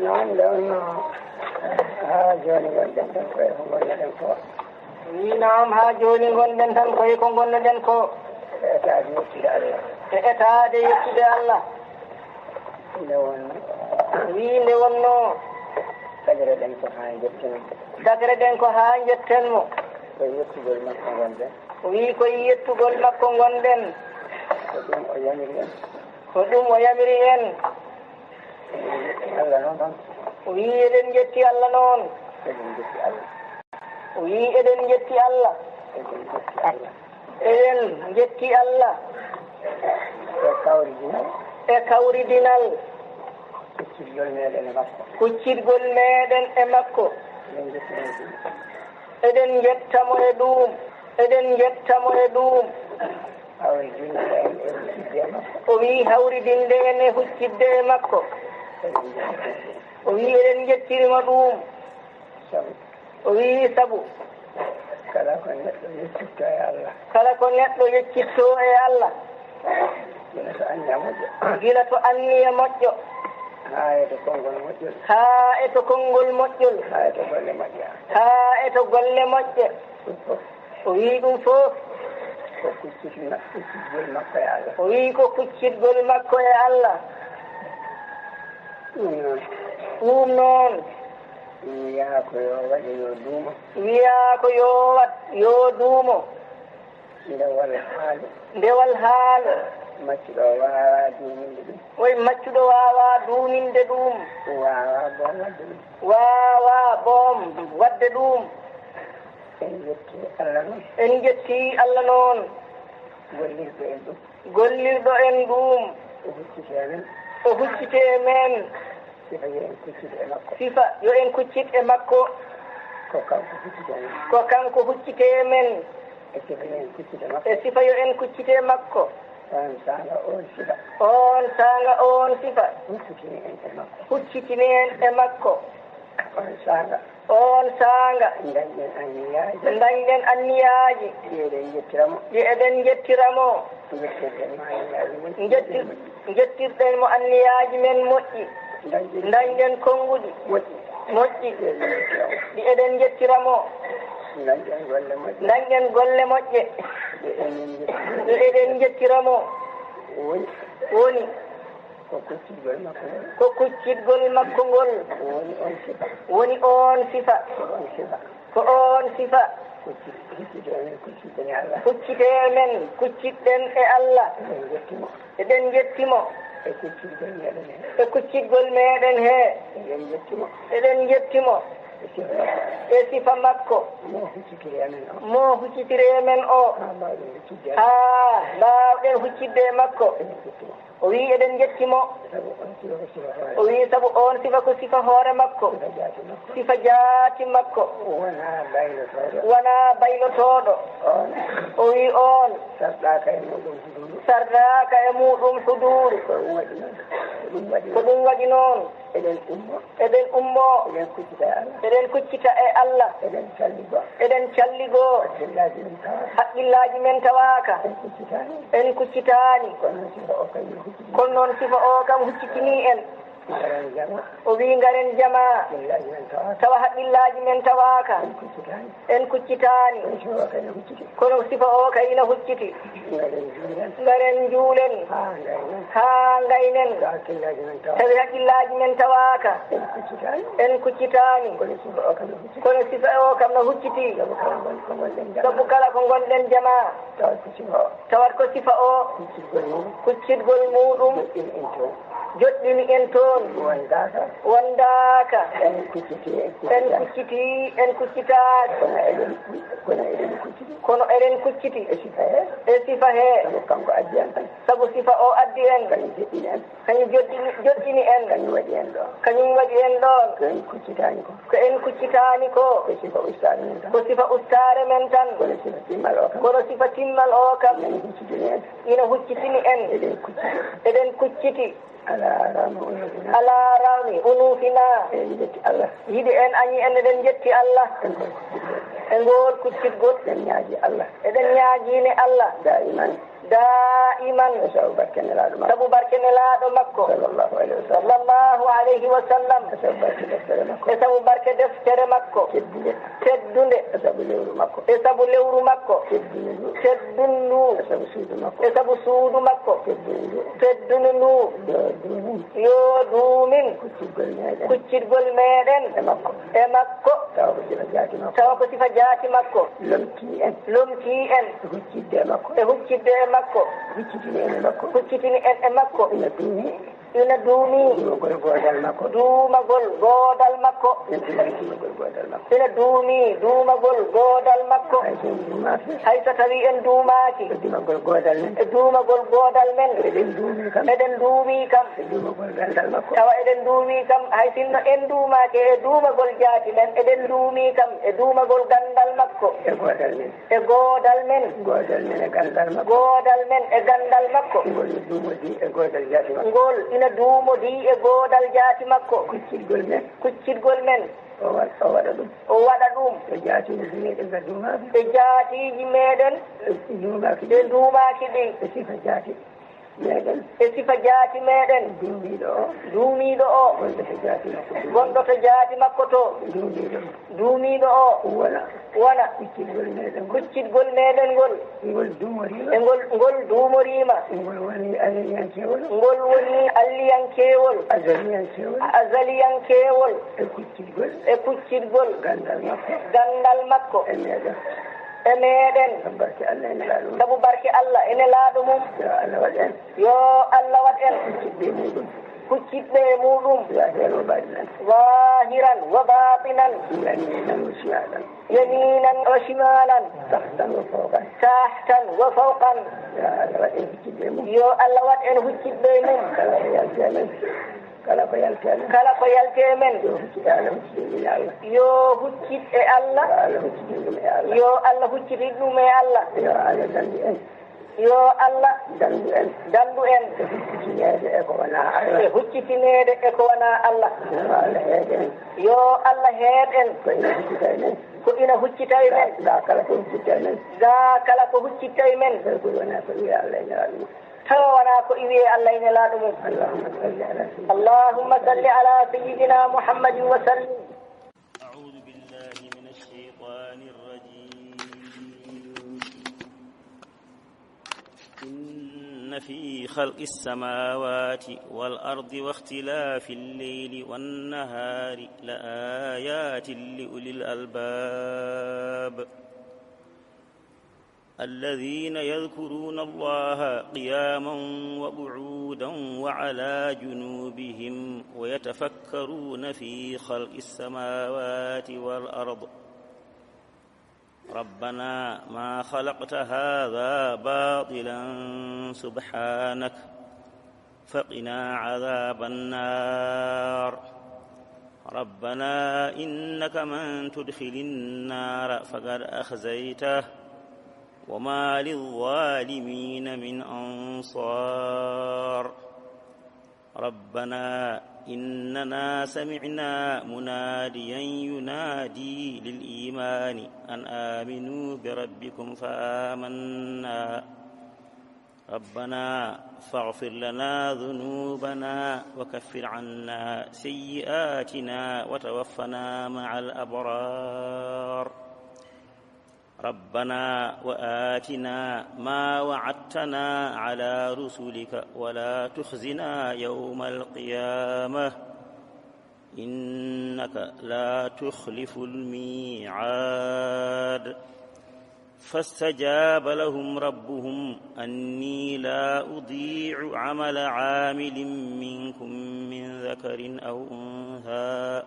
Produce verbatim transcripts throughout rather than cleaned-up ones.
Noon nde wonnoo, haa jooni ngonɗen tan ko e ko ngonnoɗen ko. Wi noon, haa jooni ngonɗen tan ko e ko ngonnoɗen ko. E etaade yettude Allah. E etaade yettude Allah. Nde wonnoo. Wi nde wonnoo. Dagreɗen ko haa njetten mo. Dagreɗen ko haa njetten mo. Ko e yettugol makko ngonɗen. Wi ko e yettugol makko ngonɗen. Ko ɗum o yamiri en. Ko ɗum o yamiri en. Allah noon. O wii eɗen njetti Allah noon. Eɗen njetti Allah. O wii eɗen njetti Allah. Eɗen njetti Allah. Eɗen njetti Allah. E kawridinal. E kawridinal. Kuccitgol meeɗen e makko. Kuccitgol meeɗen e makko. Eɗen njetti mo. Eɗen njetta mo e ɗuum. Eɗen njetta mo e ɗuum. Hawridinde en e huccitde e makko. O wii hawridinde en e huccitde e makko. O wii eɗen njettiri mo ɗuum. Sabu. O wii sabu. Kala ko neɗɗo yeccittoo e Allah. Kala ko neɗɗo yeccittoo e Allah. Gila to anniya moƴƴo. Gila to anniya moƴƴo. Haa e to konngol moƴƴol. Haa e to konngol moƴƴol. Haa e to golle moƴƴe. Haa e to golle moƴƴe. Ɗum fof. O wii ɗum fof. Ko kuccitna-, kuccitgol makko e Allah. O wii ko kuccitgol makko e Allah. Ɗum noon. Ɗum noon. Wiyaa ko yo waɗe yo duumo. Wiyaa ko yo waɗ, yo duumo. Ndewal haalo. Ndewal haalo. Maccuɗo waawaa duuminde ɗum. Oy, maccuɗo waawaa duuminde ɗum. Waawaa boom waɗde ɗum. Waawaa boom waɗde ɗum. En njetti Allah noon. En njetti Allah noon. Gollirɗo en ɗum. Gollirɗo en ɗum. O hucciti e men. O hucciti e men. Sifa yo en kuccit e makko. Sifa yo en kuccit e makko. Ko kanko hucciti e men. Ko kanko hucciti e men. E sifa yo en kuccit e makko. E sifa yo en kuccit e makko. Oon saanga, oon sifa. Oon saanga, oon sifa. Huccitini en e makko. Huccitini en e makko. Oon saanga. Oon saanga. Ndañɗen anniyaaji. Ndañɗen anniyaaji. Ɗi eɗen njettira mo. Ɗi eɗen njettira mo. Njettirɗen mo anniyaaji men. Njettir-, njettirɗen mo anniyaaji men moƴƴi. Ndañɗen. Ndañɗen konnguɗi. Moƴƴi. Moƴƴi. Ɗi eɗen njettira mo. Ɗi eɗen njettira mo. Ndañɗen golle moƴƴe. Ndañɗen golle moƴƴe. Ɗi eɗen njettira. Ɗi eɗen njettira mo. Woni. Woni. Ko kuccitgol makko ngol. Ko kuccitgol makko ngol. Woni oon sifa. Woni oon sifa. Ko oon sifa. Ko oon sifa. Kuccit-, huccitee men, kuccitɗen e Allah. Huccitee men, kuccitɗen e Allah. Eɗen njetti mo. Eɗen njetti mo. E kuccitgol meeɗen he. E kuccitgol meeɗen he. Eɗen njetti mo. Eɗen njetti mo. E sifa makko. E sifa makko. Mo huccitiri e men o. Mo huccitiri e men o. Haa mbaawɗen huccitde e makko. Haa mbaawɗen huccitde e makko. Eɗen njetti mo. O wii, "Eɗen njetti mo." Sabu on sifa ko sifa hoore. O wii, "Sabu on sifa ko sifa hoore makko." Sifa jaati makko. Sifa jaati makko. Wonaa baylotooɗo. Wonaa baylotooɗo. On. O wii, "On. Sarɗaaka e muɗum huduuru. Sarɗaaka e muɗum huduuru." Ko ɗum waɗi noon. Ko ɗum waɗi noon. Ko ɗum waɗi noon. Eɗen ummo. Eɗen ummo. Eɗen kuccita e Allah. Eɗen kuccita e Allah. Eɗen calligo. Eɗen calligo. Haqqillaaji men tawaaka. Haqqillaaji men tawaaka. En kuccitaani. En kuccitaani. Kono noon sifa o kam no huccitini. Kono noon sifa o kam huccitini en. Ngaren jama. O wii, "Ngaren jama." Haqqillaaji men tawaaka. Tawa haqqillaaji men tawaaka. En kuccitaani. En kuccitaani. Kono sifa o kam no hucciti. Kono sifa o kam ina hucciti. Ngaren njuulen. Ngaren njuulen. Haa ngaynen. Haa ngaynen. Tawa haqqillaaji men tawaaka. Tawi haqqillaaji men tawaaka. En kuccitaani. En kuccitaani. Kono sifa o kam no hucciti. Kono sifa o kam no hucciti. Sabu kala ko ngon-, ko ngonɗen jama. Sabu kala ko ngonɗen jama. Tawat ko sifa o. Tawat ko sifa o. Kuccitgol muɗum. Kuccitgol muɗum. Joɗɗini en toon. Joɗɗini en toon. Wondaaka. Wondaaka. En kucciti, en kuccitaaki. En kucciti, en kuccitaaki. Kono eɗen, kono eɗen kucciti. Kono eɗen kucciti. E sifa he. E sifa he. Sabu kanko addi en tan. Sabu sifa o addi en. Kañum joɗɗini en. Kañum joɗɗini, joɗɗini en. Kañum waɗi en ɗo. Kañum waɗi en ɗoon. Ko en kuccitaani ko. Ko en kuccitaani ko. Ko sifa ustaare men tan. Ko sifa ustaare men tan. Kono sifa timmal o kam. Kono sifa timmal o kam. Ina huccitini en. Ina huccitini en. Eɗen kucciti. Eɗen kucciti. Alaa rawni unuufinaa. Alaa rawni unuufinaa. Eɗen njetti Allah. Yiɗi en añi en eɗen njetti Allah. E ngol kuccitgol. E ngol kuccitgol. Eɗen ñaaji Allah. Eɗen ñaagini Allah. Daa'iman. Daa'iman. Sabu barke Nelaaɗo makko. Sabu barke Nelaaɗo makko. Sallallahu alayhi wa sallam. Sallallahu Alayhi wa sallam. E sabu barke deftere makko. E sabu barke deftere makko. Teddunde. Teddunde. E sabu lewru makko. E sabu lewru makko. Teddunde ndu. Teddunde ndu. E sabu suudu makko. E sabu suudu makko. Teddunde ndu. Teddunde ndu. Yo duumin. Yo duumin. Kuccitgol meɗen. Kuccitgol meɗen. E makko. E makko. Tawa ko sifa jaati makko. Tawa ko sifa jaati makko. Lomtii en. Lomtii en. E huccitde e makko. E huccitde e makko. Huccitini en e makko. Huccitini en e makko. Ina duumi. Ina duumi. Duumagol goodal makko. Duumagol goodal makko. Ina duumi duumagol goodal makko. Ina duumi duumagol goodal makko. Hay so en duumaaki. Hay so tawii en duumaaki. E duumagol goodal men. E duumagol goodal men. Eɗen duumi kam. Eɗen duumi kam. E duumagol ganndal makko. Tawa eɗen duumi kam. Hay sinno en duumaaki e duumagol jaati men, eɗen duumi kam e duumagol ganndal makko. E goodal men. E goodal men. Goodal men e ganndal makko. Goodal men e ganndal makko. Ngol ina duumodii e goodal jaati makko. Ngol ina duumodii e goodal jaati makko. Kuccitgol men. Kuccitgol men. O wa-, o waɗa ɗum. O waɗa ɗum. E jaatiiji meɗen ka duumaaɓe. E jaatiiji meɗen. E duumaaɓe. Ɓe duumaaki ɗi. E sifa jaati meɗen. E sifa jaati meɗen. Duumiiɗo o. Duumiiɗo o. Gonɗo to jaati makko to. Gonɗo to jaati makko to. Duumiiɗo. Duumiiɗo o. Wona. Wona. Kuccitgol meɗen ngol. Kuccitgol meɗen ngol. Ngol duumoriima. E ngol, ngol duumoriima. Ngol woni alliyankewol. Ngol woni alliyankewol. Azaliyankewol. Azaliyankewol. E kuccitgol. E kuccitgol. Ganndal makko. Ganndal makko. E meɗen. E meɗen. Sabu barke Allah e Nelaaɗo mum. Sabu barke Allah e Nelaaɗo mum. Yo Allah waɗ en. Yo Allah waɗ en. Kuccitɓe e muɗum. Kuccitɓe e muɗum. Zahiran wa batinan. Zahiran wa batinan. Yaminan wa shimalan. Yaminan wa shimalan. Tahtan wa fawqan. Tahtan wa fawqan. Yo Allah waɗ en huccitɓe e mum. Yo Allah waɗ en huccitɓe e mum. Kala ko yalti e men. Kala ko yalti e men. Kala ko yalti e men. Yo huccit e Allah, huccit e Allah. Yo huccit e Allah. Yo Allah huccitin ɗum e Allah. Yo Allah huccitin ɗum e Allah. Yo Allah dandu en. Yo Allah dandu en. Dandu en. E huccitineede e ko wonaa Allah. E huccitineede e ko wonaa Allah. Yo Allah heed en. Yo Allah heed en. Ko ina huccita e men. Ko ina huccita e men. Gaa, gaa kala ko huccita e men. Gaa kala ko huccita e men. Tawi ko wonaa ko iwi Allah e Nelaaɗo mum. Tawa wonaa ko iwi e Allah e Nelaaɗo mum. اللهم صل على سيدنا اللهم صل على سيدنا محمد وسلم. أعوذ بالله من الشيطان الرجيم. إن في خلق السماوات والأرض واختلاف الليل والنهار لآيات لأولي الألباب. الذين يذكرون الله قياما وقعودا وعلى جنوبهم ويتفكرون في خلق السماوات والأرض ربنا ما خلقت هذا باطلا سبحانك فقنا عذاب النار. ربنا إنك من تدخل النار فقد أخزيته وما للظالمين من أنصار. ربنا إننا سمعنا مناديا ينادي للإيمان أن آمنوا بربكم فآمنا. ربنا فاغفر لنا ذنوبنا وكفر عنا سيئاتنا وتوفنا مع الأبرار. ربنا وآتنا ما وعدتنا على رسلك ولا تخزنا يوم القيامة إنك لا تخلف الميعاد. فاستجاب لهم ربهم أني لا أضيع عمل عامل منكم من ذكر أو أنثى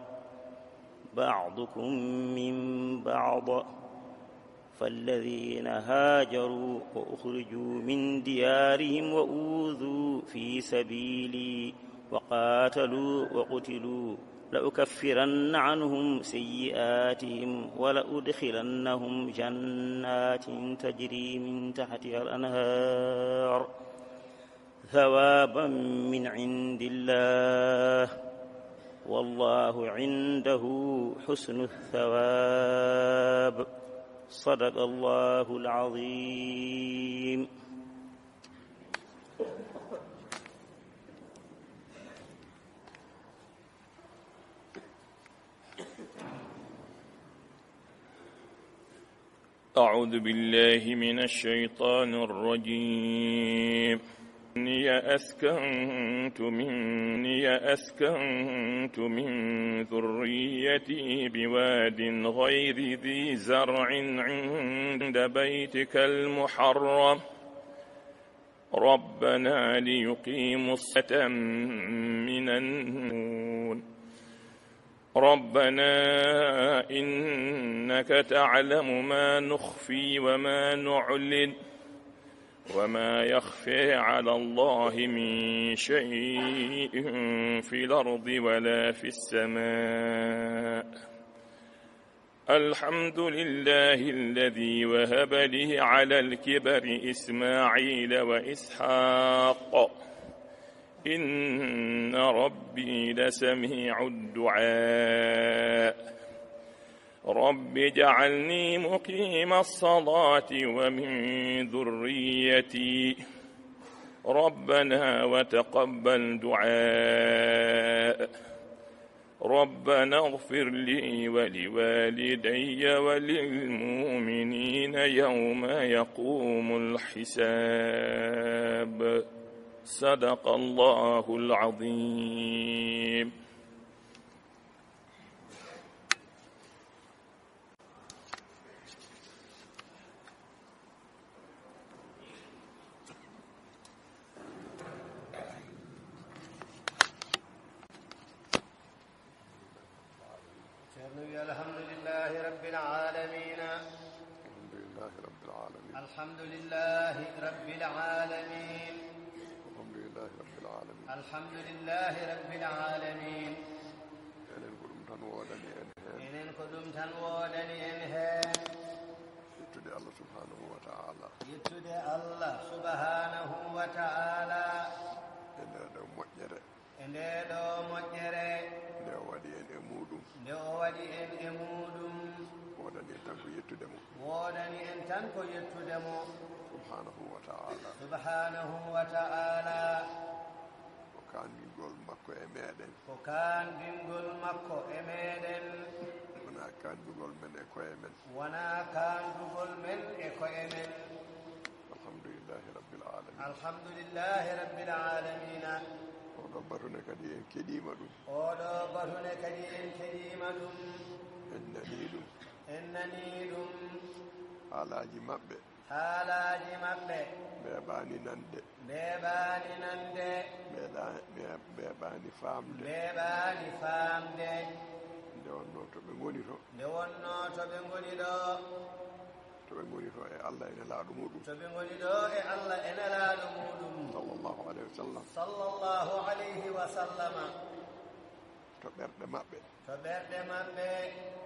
بعضكم من بعض فالذين هاجروا وأخرجوا من ديارهم وأوذوا في سبيلي وقاتلوا وقتلوا لأكفرن عنهم سيئاتهم ولأدخلنهم جنات تجري من تحتها الأنهار ثوابا من عند الله والله عنده حسن الثواب. صدق الله العظيم. أعوذ بالله من الشيطان الرجيم. إني أسكنت من، إني أسكنت من ذريتي بواد غير ذي زرع عند بيتك المحرم ربنا ليقيموا الصلاة من النون. ربنا إنك تعلم ما نخفي وما نعلن وما يخفي على الله من شيء في الأرض ولا في السماء. الحمد لله الذي وهب لي على الكبر إسماعيل وإسحاق إن ربي لسميع الدعاء. رب اجعلني مقيم الصلاة ومن ذريتي ربنا وتقبل دعاء. ربنا اغفر لي ولوالدي وللمؤمنين يوم يقوم الحساب. صدق الله العظيم. Ceerno wi, alhamdulillahi rabbil alamina. Alhamdulillahi rabbil alamina. Alhamdulillahi rabbil alamina. Alhamdulillahi rabbil alamina. Alhamdulillahi rabbil alamina. Enen ko ɗum tan woodani en heen. Enen ko ɗum tan woodani en heen. Yettude Allah subhanahu wa ta'ala. Yettude Allah subhanahu wa ta'ala. E nder ɗo moƴƴere. E ndee ɗoo moƴƴere. Nde o waɗi en e muuɗum. Nde o waɗi en e muuɗum. Woodani en tan ko yettude mo. Woodani en tan ko yettude mo. Subhanahu wa ta'ala. Subhanahu wa ta'ala. Ko kaanɗingol makko e meeɗen. Ko kaanɗingol makko e meeɗen. Wonaa kaanɗingol men e koye men. Wonaa kaanɗingol men e koye men. Alhamdulillahi rabbil alamin. Alhamdulillahi rabbil alamina. Oɗo batu ne kadi en keɗiima ɗum. Oɗo batu ne kadi en keɗiima ɗum. En nanii ɗum. En nanii ɗum. Haalaaji maɓɓe. Haalaaji maɓɓe. Mbeeɓaani nande. Mbeeɓaani nande. Mbeeɗa-, mbeeɓaani faamde. Mbeeɓaani faamde. Nde wonnoo to ɓe ngoni to. Nde wonnoo to ɓe ngoni ɗo. To ɓe ngoni to e Allah e Nelaaɗo muuɗum. To ɓe ngoni ɗo e Allah e Nelaaɗo muuɗum. Sallallahu alayhi wa sallam. Sallallahu alayhi wa sallama. To ɓerɗe maɓɓe. To ɓerɗe maɓɓe.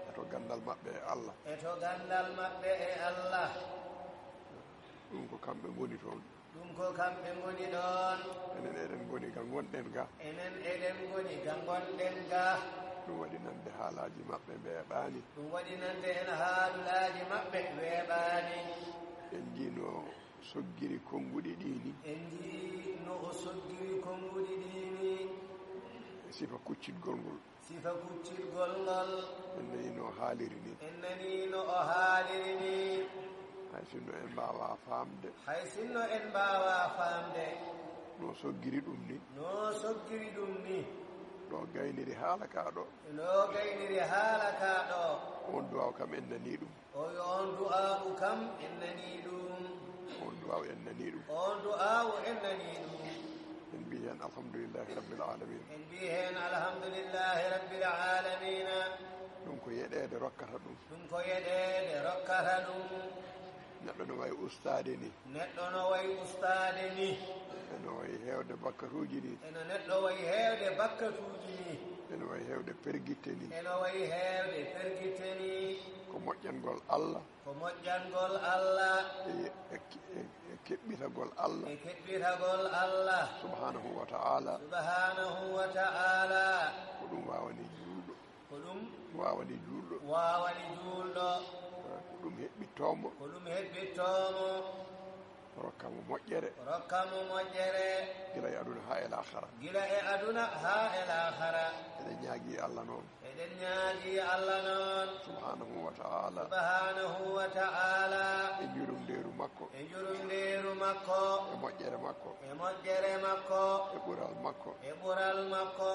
E to ganndal maɓɓe e Allah. E to ganndal maɓɓe e Allah. Ɗum ko kamɓe ngoni toon. Ɗum ko kamɓe ngoni ɗoon. Enen eɗen ngoni ga ngonɗen ga. Enen eɗen ngoni ga ngonɗen ga. Ɗum waɗi nande haalaaji maɓɓe mbeeɓaani. Ɗum waɗi nande en haalaaji maɓɓe weeɓaani. En njii no soggiri konnguɗi ɗii ni. En njii no o soggiri konnguɗi ɗii ni. Sifa kuccitgol ngol. Sifa kuccitgol ngol. En nanii no o haaliri ni. En nanii no o haaliri ni. Hay sinno en mbaawaa faamde. Hay sinno en mbaawaa faamde. No soggiri ɗum ni. No soggiri ɗum ni. Ɗo gayniri haala ka ɗo. No gayniri haala ka ɗo. On duwaaw kam en nanii ɗum. O yo on du'aawu kam en nanii ɗum. On du'aawu en nanii ɗum. On du'aawu en nanii ɗum. En mbii heen alhamdulillahi rabbil alamin. En mbii heen alhamdulillahi rabbil alamina. Ɗum ko yeɗeede rokkata ɗum. Ɗum ko yeɗeede rokkata ɗum. Neɗɗo no wayi ustaade ni. Neɗɗo no wayi ustaade ni. Eno wayi heewde bakkatuuji ni. Eno neɗɗo wayi heewde bakkatuuji ni. Eno wayi heewde pergitte ni. Eno wayi heewde pergitte ni. Ko moƴƴangol Allah. Ko moƴƴangol Allah. E, e, e, e keɓɓitagol Allah. E keɓɓitagol Allah. Subhanahu wa ta'ala. Subhanahu wa ta'ala. Ko ɗum waawani juulɗo. Ko ɗum. Waawani juulɗo. Waawani juulɗo. Ko ɗum heɓɓittoomo. Ko ɗum heɓɓittoomo. Rokka mo moƴƴere. Rokka mo moƴƴere. Gila e aduna haa e laakhara. Gila e aduna haa e laakhara. Eɗen ñaagi Ñaagii Allah noon. Eɗen ñaagii Allah noon. Subhaanahu wa ta'ala. Subhaanahu wa ta'ala. E njurumndeeru makko. E njurumndeeru makko. E moƴƴere makko. E moƴƴere makko. E ɓural makko. E ɓural makko.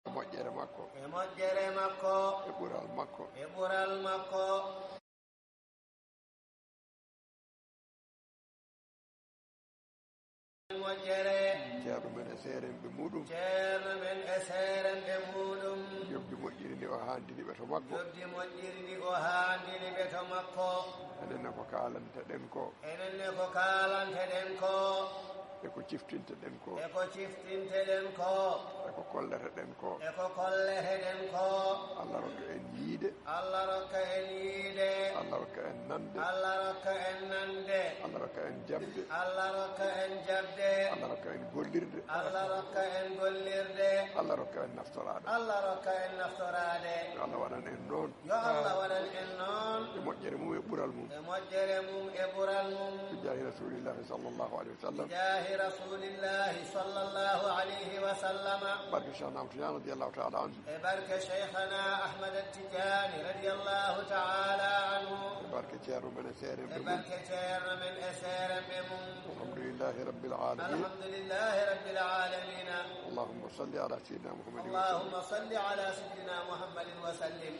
E moƴƴere makko. E moƴƴere makko. E ɓural makko. E ɓural makko. Moƴƴere. Ceerno men e seerenɓe muɗum. Ceerno men e seerenɓe muɗum. Njoɓdi moƴƴiri ndi o haandini ɓe to makko. Njoɓdi moƴƴiri ndi o haandini ɓe to makko. Enen ne ko kaalanteɗen ko. Enen ne ko kaalanteɗen ko. E ko ciftinteɗen ko. E ko ciftinteɗen ko. E ko kolleteɗen ko. E ko kolleteɗen ko. Allah rokka en yiide. Allah rokka en yiide. Allah rokka en nande. Allah rokka en nande. Allah rokka en jaɓde. Allah rokka en jaɓde. Allah rokka en gollirde. Allah rokka en gollirde. Allah rokka en naftoraade. Allah rokka en naftoraade. Yo Allah waɗan en noon. Yo Allah waɗan en noon. E moƴƴere mum e ɓural mum. E moƴƴere mum e ɓural mum. Bi jaahi Rasuulillahi sallallahu alayhi wa sallam. Bi jaahi Rasuulillahi sallallahu alayhi wa sallam. Barke Cheikh Ahmad Tidiane radiyallahu ta'ala anhu. E barke Cheikhana Ahmad Tidiane radiyallahu ta'ala anhu. E barke ceerno men e seerenɓe mum. E barke ceerno men e seerenɓe mum. Alhamdulillahi rabbil alamin. Alhamdulillahi rabbil alamin. Allahumma salli ala sayyidina Muhammadin wa sallim. Allahumma salli ala sayyidina Muhammadin wa sallim.